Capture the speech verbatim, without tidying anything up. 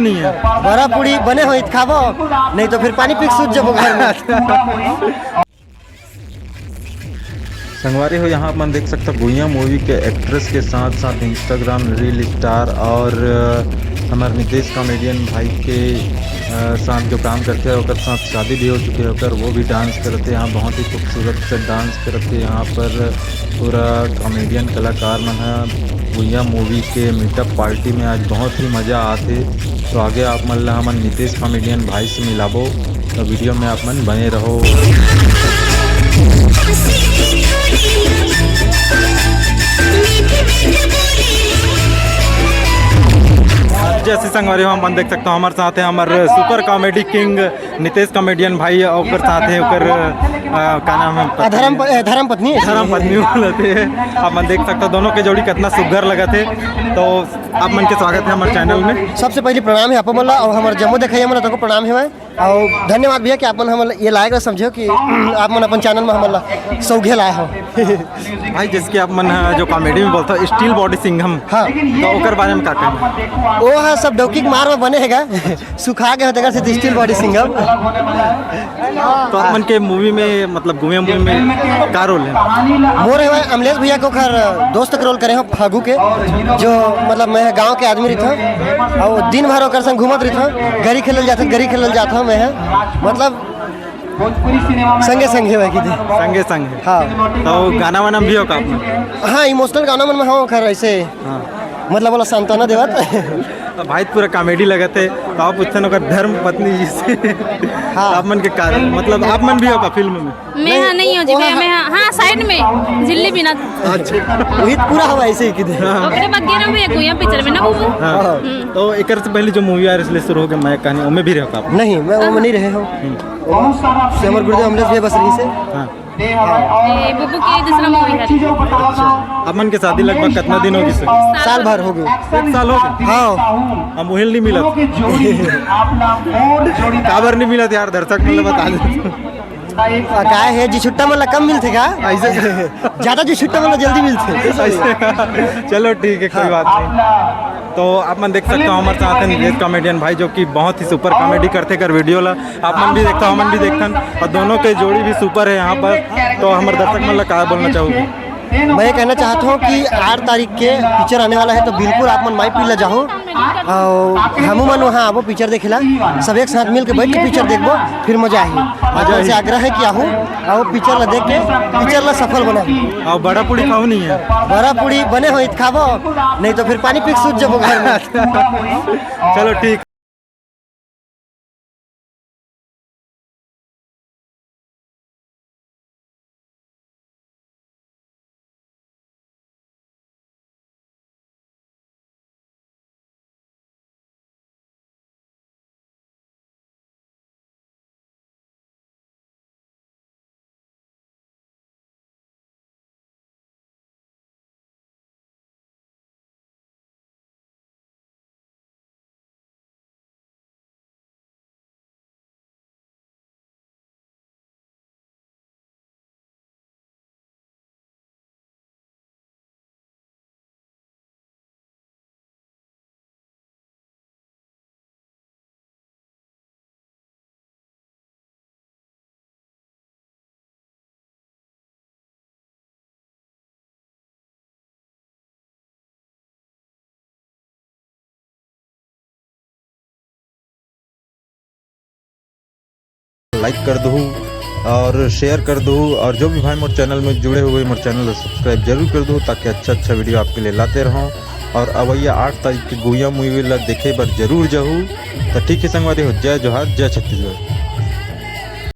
नहीं है। बरा पूड़ी बने होही त खाबो, नहीं तो फिर पानी पी के सूत जाबो घर में। संगवारी हो, यहाँ अपन देख सकता गुइया मूवी के एक्ट्रेस के साथ साथ Instagram रील स्टार और, अ, हमारे नितेश कॉमेडियन भाई के, अ, साथ जो काम करते हैं, ओकर साथ शादी भी हो चुके हैं ओकर, वो भी डांस करते हैं यहाँ, बहुत ही खूबसूरत से डांस करते हैं यहाँ पर। पूरा कॉमेडियन कलाकार मन ह गुइया मूवी के मीटअप पार्टी में आज बहुत ही मजा आथे। तो आगे आप मन ला हमन नितेश कॉमेडियन भाई से मिलाबो, तो वीडियो में आप मन बने रहो। जैसे संगवारी हो, हमन देख सकते हो हमारे साथ है हमारे super comedy king Nitesh comedian भाई, ओकर साथ है ओकर, अ, का नाम है? अ, धर्म प-, अ, धर्म पत्नी। धर्म पत्नी बोलत हे। आप मन देख सकता दोनों के जोड़ी कितना सुग्घर लगत हे। तो आप मन के स्वागत है हमारे चैनल में। सबसे पहले प्रणाम है आप मन ला और हमारे जम्मो देखइया मन ला तको प्रणाम है भाई। और धन्यवाद भैया कि आप मन हमन ला ये लायक समझे हो कि आप मन अपन चैनल में हमन ला सौघे लाए हो। भाई, जैसे कि आप मन ह जो कॉमेडी में बोलता हो, स्टील बॉडी सिंघम, हाँ। तो ओकर बारे में का कहना? वो ह सब डौकी के मार में बने हेगा, सुखा गए हो तेकर से स्टील बॉडी सिंघम। तो आप मन के मूवी में, मतलब गुइया मूवी में का रोल है? मोर है अमलेश भैया के ओकर दोस्त के रोल करे हो फागू के, जो मतलब मैं गांव के आदमी रहिथों और दिन भर ओकर संग घूमत रहिथों, गरी खेलल जाथों, गरी खेलल जाथों मैं, मतलब संगे संगे वही की थी। संगे संगे। हाँ। तो गाना वाना भी हो का आप मन? हाँ, इमोशनल गाना मन में हाँ खैर ऐसे, हाँ। मतलब बोला सांत्वना देवत। तो भाई पूरा कॉमेडी लगत है, तो आप पूछते ना ओकर धर्म पत्नी जी से। हाँ। आप मन के कारण, मतलब आप मन भी हो का फिल्म में? मैं हाँ नहीं हो जी, वो मैं, हाँ। मैं हाँ, हाँ, साइड में जिल्ली बिना। अच्छा। वही पूरा हवा ऐसे ही की थी। ओकरे बाद गिरा हुआ कोई पिक्चर में ना वो। हाँ। हम्म। तो एकर से पहले जो मूवी आ रही शुरू हो गया, मैं कहानी, ओमे भी रहो का आप? नहीं, मैं वो में नहीं रहे हूँ। हम्म। से हमर गुरुदेव अमलेश भैया बस रही से। हाँ। ए, बुबू के दूसरा मूवी है। अच्छा। आप मन के शादी लगभग कितना दिन हो गई सर? साल भर हो गए। एक साल हो गया? हाँ। हम उहिल नहीं मिलत। काबर नहीं मिलत यार, दर्शक मन ल बता दे। आ, काय है जी, छुट्टा मन ला कम मिलथे का? ऐसे। ज्यादा जी छुट्टा मन ला जल्दी मिलथे। ऐसे। चलो ठीक है, कोई बात नहीं। तो आप मन देख सकते हो हमारे साथ हैं नितेश कॉमेडियन भाई, जो कि बहुत ही सुपर कॉमेडी करथे कर वीडियो ला। आप मन भी देखता हो, हमन भी देखथन, और दोनों के जोड़ी भी सुपर है यहाँ पर। तो हमारे दर्शक मन ला का बोलना चाहोगे? मैं ये कहना चाहता हूँ कि आठ तारीख के पिक्चर आने वाला है, तो बिल्कुल आप मन माई पीला जाओ और हमू मन वहाँ आबो पिक्चर देखेला, सब एक साथ मिल के बैठ के पिक्चर देखबो, फिर मजा आही। आप मन से आग्रह है कि आहू और पिक्चर ला देख के पिक्चर ला सफल बना। और बड़ा पूड़ी खाऊ नहीं है? बड़ा पूड़ी बने हो इत खाबो, नहीं तो फिर पानी पी के सूत जाबो घर में। चलो ठीक। लाइक कर दहू और शेयर कर दहू, और जो भी भाई मोर चैनल में जुड़े हुए, मोर चैनल को सब्सक्राइब जरूर कर दहू, ताकि अच्छा अच्छा वीडियो आपके लिए लाते रहूँ। और अवैया आठ तारीख के गुइया मूवी ला देखे बर जरूर जाहू। तो ठीक है संगवारी हो, जय जोहार, जय छत्तीसगढ़।